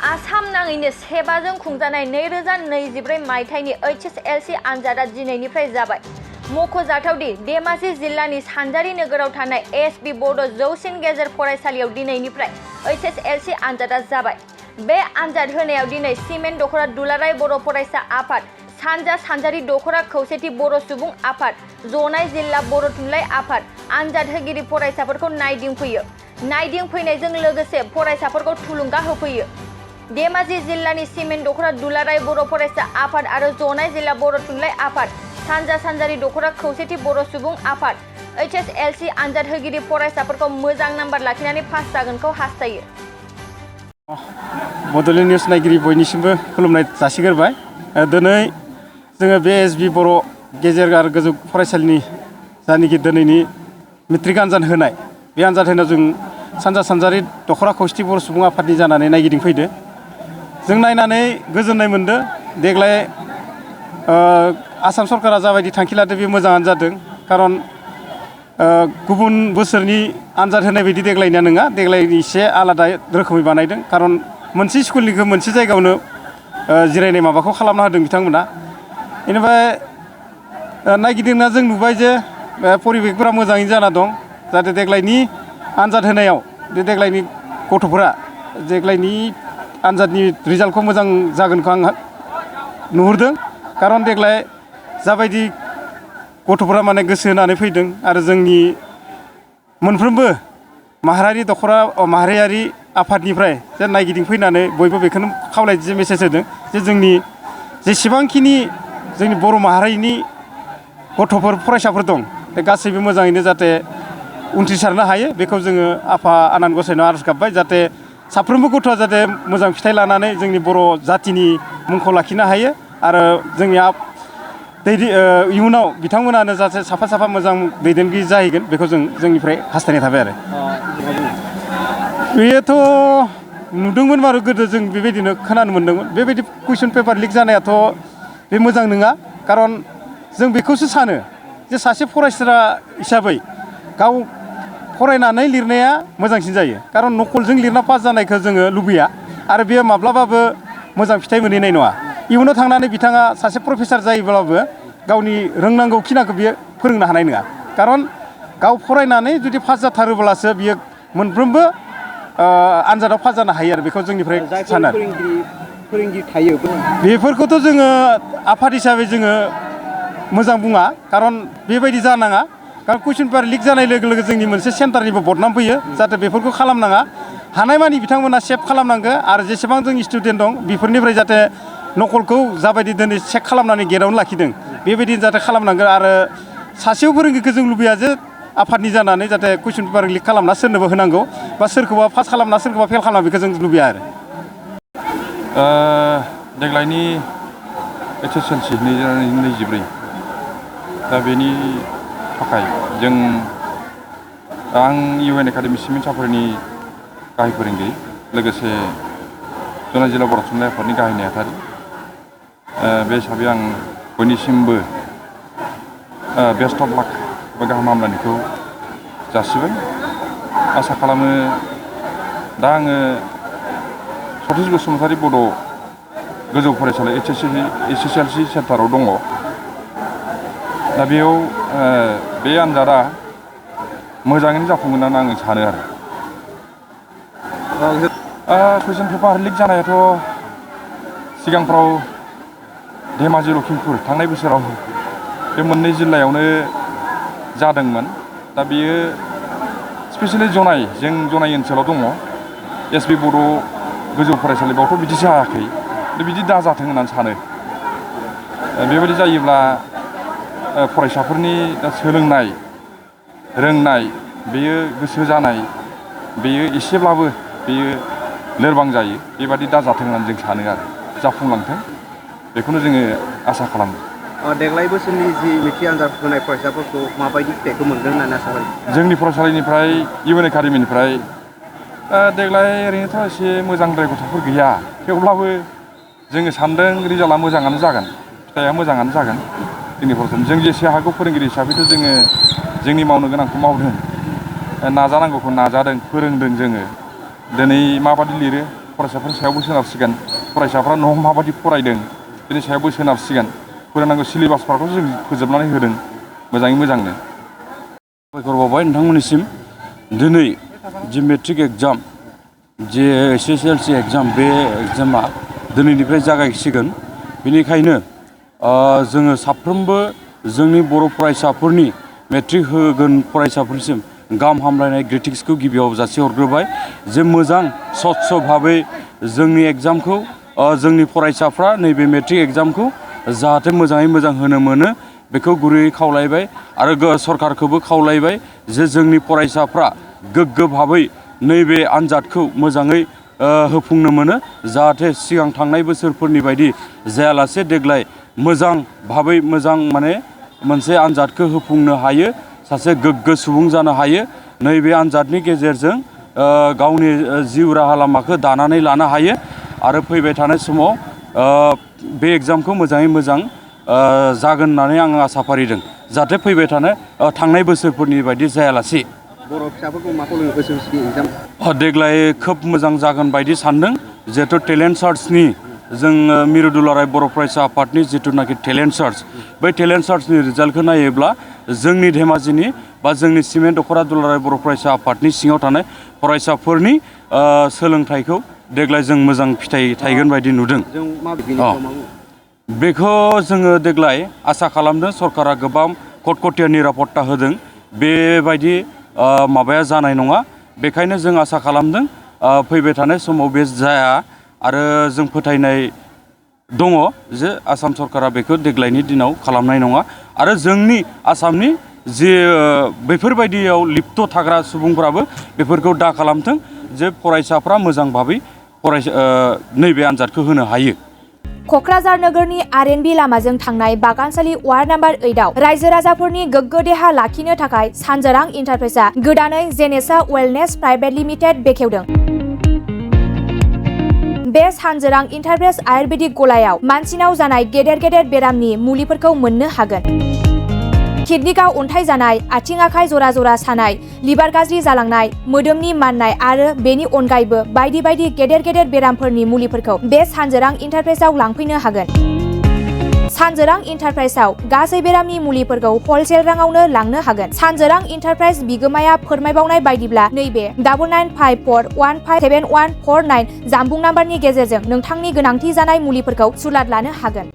आसाम नाङैनो सेबाजों खुंजानाय 2024 मायथाइनि HSLC आनजादा दिनैनिफ्राय जाबाय। मख'जाथावदि धेमाजि जिल्लानि सानजारि नोगोराव थानाय एसबि बर'थ जौसिन गेजेर फरायसालियाव दिनैनिफ्राय HSLC आनजादा जाबाय। बे आनजाद होनायाव दिनै सिमेन्ट दख'रा दुलाराय बर' फरायसा आफाद, सानजा सानजारि दख'रा खौसेथि बर' सुबुं आफाद, जनाय जिल्ला बर' थुनलाइ आफाद, आनजाद होगिरि फरायसाफोरखौ नायदिंफैयो। नायदिंफैनायजों लोगोसे फरायसाफोरखौ थुलुंगा होफैयो। धेमाजि जिल्लानि सिमेन्ट दख'रा दुलाराय बर' फरायसा आफाद आरो जनाय जिल्ला बर' थुनलाइ आफाद, सानजा सानजारि दख'रा खौसेथि बर' सुबुं आफाद HSLC आनजाद होगिरि फरायसाफोरखौ मोजां नाम्बार लाखिनानै पास जागोनखौ हास्थायो। बड'लेण्ड निउस नायगिरि बयनिसिमबो खुलुमनाय जासिगोरबाय। दिनै जोङो बे एसबि बर' गेजेर आरो गोजौ फरायसालिनि जायनाखि दिनैनि मेट्रिक आनजाद होनाय, बे आनजाद होनायाव जों सानजा सानजारि दख'रा खौसेथि बर' सुबुं आफादनि जानानै नायगिदिंफैदो। जों नायनानै गोजोननाय मोनदों। देग्लाय आसाम सरकारा जाबायदि थांखि लादों बे मोजाङानो जादों। खारन गुबुन बोसोरनि आनजाद होनाय बायदि देग्लायनिया नङा, देग्लायनि एसे आलादा रोखोमै बानायदों। खारन मोनसे स्कुलनिखौ मोनसे जायगायावनो जिरायनाय माबाखौ खालामना होदों बिथांमोना। बेनिफ्राय नायगिदिंना जों नुबाय जे परिबेकफोरा मोजाङैनो जाना दं। जाहाथे देग्लायनि आनजाद होनायाव बे देग्लायनि गथ'फोरा देग्लायनि आनजादनि रिजाल्टखौ मोजां जागोनखौ आं नुहुरदों। खारन देग्लाय जाबायदि गथ'फोरा माने गोसो होनानै फैदों आरो जोंनि मोनफ्रोमबो माहारियारि आफादनिफ्राय जे नायगिदिंफैनानै बयबो बेखौनो खावलायदों, जे मेसेज होदों जे जोंनि जेसेबांखिनि जोंनि बर' माहारिनि गथ'फोर फरायसाफोर दं, बे गासैबो मोजाङैनो जाहाथे उन्थ्रिसारनो हायो। बेखौ जोङो आफा आनान गसाइनाव आरज गाबबाय, जाहाथे साफ्रोमबो गथ'आ जाहाथे मोजां फिथाइ लानानै जोंनि बर' जाथिनि मुंखौ लाखिनो हायो आरो जोंनि इयुनाव बिथांमोनानो जाहाथे साफा साफा मोजां दैदेनगिरि जाहैगोन, बेखौ जोंनिफ्राय हास्थायनाय थाबाय आरो। बेयोथ' नुदोंमोन आरो गोदो जों बेबायदिनो खोनानो मोन्दोंमोन। बेबायदि कुइसन पेपार लिक जानायाथ' बे मोजां नङा। खारन जों बेखौसो सानो जे सासे फरायसा हिसाबै गाव फरायनानै लिरनाया मोजांसिन जायो। खारन नकलजों लिरना पास जानायखौ जोङो लुबैया आरो बेयो माब्लाबाबो मोजां फिथाइ मोनहैनाय नङा। इयुनाव थांनानै बिथाङा सासे प्रफेसार जायोब्लाबो गावनि रोंनांगौ खिनाखौ बियो फोरोंनो हानाय नङा। खारन गाव फरायनानै जुदि पास जाथारोब्लासो बियो मोनफ्रोमबो आनजादाव पास जानो हायो आरो बेखौ जोंनिफ्राय सानो। फोरोंगिरि थायो बेफोरखौथ' जोङो आफाद हिसाबै जोङो मोजां बुङा। खारन बेबायदि जानाङा। खारन कुइसन पेपार लिक जानाय लोगो लोगो जोंनि मोनसे सेन्टारनिबो बदनाम फैयो। जाहाथे बेफोरखौ खालामनाङा। हानायमानि बिथांमोना सेभ खालामनांगौ आरो जेसेबां जों स्टुडेन्ट दं बेफोरनिफ्राय जाहाथे नकलखौ जाबायदि दिनै चेक खालामनानै गेटआवनो लाखिदों, बेबायदि जाहाथे खालामनांगौ। आरो सासेयाव फोरोंगिरिखौ जों लुबैया जे आफादनि जानानै जाहाथे कुइसन पेपार लिक खालामना सोरनोबो होनांगौ बा सोरखौबा पास खालामना सोरखौबा फेल खालामना, बेखौ जों लुबैया आरो। देग्लायनि HSLC 2024 दा बेनि थाखाय आं UN एकाडेमि सिमेन्ट साफारिनि गाहाय फोरोंगिरि, लोगोसे जनाय जिल्ला बर' थुनलाइ आफादनि गाहाय नेहाथारि। बे हिसाबै आं बयनिसिमबो बेस्ट अफ लाक बा गाहाम हामलायनायखौ जासिबाय। आसा खालामो दा आङो सतीश बसुमतारी बड' गोजौ फरायसालि HSLC सेन्टाराव दङ। दा बेयाव बे आनजादा मोजाङैनो जाफुंगोन होननानै आङो सानो आरो। कुइसन पेपार लिक जानायाथ' सिगांफ्राव धेमाजि लखिमपुर थांनाय बोसोराव बे मोननै जिल्लायावनो जादोंमोन। दा बेयो स्पेसियेलि जों जनाय ओनसोलाव दङ एसबि बर' गोजौ फरायसालि, बेयावथ' बिदि जायाखै। बिदि दाजाथों होननानै सानो। बेबायदि जायोब्ला फरायसाफोरनि सोलोंनाय रोंनाय, बेयो गोसो जानाय, बेयो एसेब्लाबो बेयो लोरबां जायो। बेबादि दाजाथों होननानै जों सानो आरो जाफुंलांथों, बेखौनो जोङो आसा खालामो। देग्लाय बोसोरनि जि मेट्रिक आनजाद होनाय फरायसाफोरखौ माबायदि फिथाइखौ मोनगोन होननानै आसा खालामो? जोंनि फरायसालिनिफ्राय UN एकाडेमिनिफ्राय देग्लाय ओरैनोथ' एसे मोजांद्राय गथ'फोर गैया। थेवब्लाबो जोङो सान्दों रिजाल्टआ मोजाङानो जागोन, फिथाइया मोजाङानो जागोन। जोंनि फरायसालि जों जेसे हागौ फोरोंगिरि हिसाबैथ' जोङो जोंनि मावनो गोनांखौ मावदों, नाजानांगौखौ नाजादों, फोरोंदों। जोङो दिनै माबादि लिरो फरायसाफोरनि सायावबो सोनारसिगोन फरायसाफ्रा न'आव माबायदि फरायदों बेनि सायावबो सोनारसिगोन फोरोंनांगौ सिलेबासफोरखौ जों फोजोबनानै होदों मोजाङै मोजांनो। साबायखर बावबाय नोंथांमोननिसिम दिनै जि मेट्रिक एग्जाम जे HSLC एग्जाम बे एग्जामा दिनैनिफ्राय जागायसिगोन बेनिखायनो जोङो साफ्रोमबो जोंनि बर' फरायसाफोरनि मेट्रिक होगोन फरायसाफोरसिम गाहाम हामलायनाय ग्रिटिंसखौ गिबियाव जासिहरग्रोबाय जे मोजां स्वच्छ भाबै जोंनि एग्जामखौ जोंनि फरायसाफ्रा नैबे मेट्रिक एग्जामखौ जाहाथे मोजाङै मोजां होनो मोनो बेखौ गुरैयै खावलायबाय आरो सरकारखौबो खावलायबाय जे जोंनि फरायसाफ्रा गोग्गो भाबै नैबे आनजादखौ मोजाङै होफुंनो मोनो जाहाथे सिगां थांनाय बोसोरफोरनि बायदि जायालासे देग्लाय मोजां भाबै मोजां माने मोनसे आनजादखौ होफुंनो हायो सासे गोग्गो सुबुं जानो हायो नैबे आनजादनि गेजेरजों गावनि जिउ राहा लामाखौ दानानै लानो हायो आरो फैबाय थानाय समाव बे एग्जामखौ मोजाङै मोजां जागोन होननानै आं आसा फारिदों जाहाथे फैबाय थांनाय बोसोरफोरनि बायदि जायालासे बर' फिसाफोरखौ मा खालामनो गोसो एग्जाम देग्लाय खोब मोजां जागोन बायदि सानदों जिहेथु टेलेन्ट सार्चनि जों मिरु दुलाराय बर' फरायसा आफादनि जिथुनाखि टेलेन्ट सार्च बै टेलेन्ट सार्चनि रिजाल्टखौ नायोब्ला जोंनि धेमाजिनि बा जोंनि सिमेन्ट दख'रा दुलाराय बर' फरायसा आफादनि सिङाव थानाय फरायसाफोरनि सोलोंथाइखौ देग्लाय जों मोजां फिथाइ थायगोन बायदि नुदों बेखौ जोङो देग्लाय आसा खालामदों सरकारा गोबां कटकटिया निरापत्ता होदों बेबायदि माबाया जानाय नङा बेखायनो जों आसा खालामदों फैबाय थानाय समाव बे जाया आरो जों फोथायनाय दङ जे आसाम सरकारा बेखौ देग्लायनि दिनाव खालामनाय नङा आरो जोंनि आसामनि जे बेफोरबायदियाव लिप्त थाग्रा सुबुंफ्राबो बेफोरखौ दा खालामथों जे फरायसाफ्रा मोजां भाबै नैबे आनजादखौ होनो हायो। क'क्राझार नोगोरनि आर.एन.बि लामाजों थांनाय बागानसालि वार्ड नाम्बार 8आव रायजो राजाफोरनि गोग्गो देहा लाखिनो थाखाय सानजोरां इन्टारप्राइजआ गोदानै जेनेसा वेलनेस प्राइभेट लिमिटेड बेखेवदों। बे सानजोरां इन्टारप्राइज आयुर्वेदिक गलायाव मानसिनाव जानाय गेदेर गेदेर बेरामनि मुलिफोरखौ मोननो हागोन। किडनिकआव अन्थाइ जानाय, आथिं आखाइ जरा जरा सानाय, लिभार गाज्रि जालांनाय, मोदोमनि माननाय आरो बेनि अनगायैबो बायदि बायदि गेदेर गेदेर बेरामफोरनि मुलिफोरखौ बे सानजोरां इन्टारप्राइजआव लांफैनो हागोन। सानजोरां इन्टारप्राइजआव गासै बेरामनि मुलिफोरखौ हलसेल राङावनो लांनो हागोन। सानजोरां इन्टारप्राइज बिगोमाया फोरमायबावनाय बायदिब्ला नैबे 9954157149 जानबुं नाम्बारनि गेजेरजों नोंथांनि गोनांथि जानाय मुलिफोरखौ सुलाद लानो हागोन।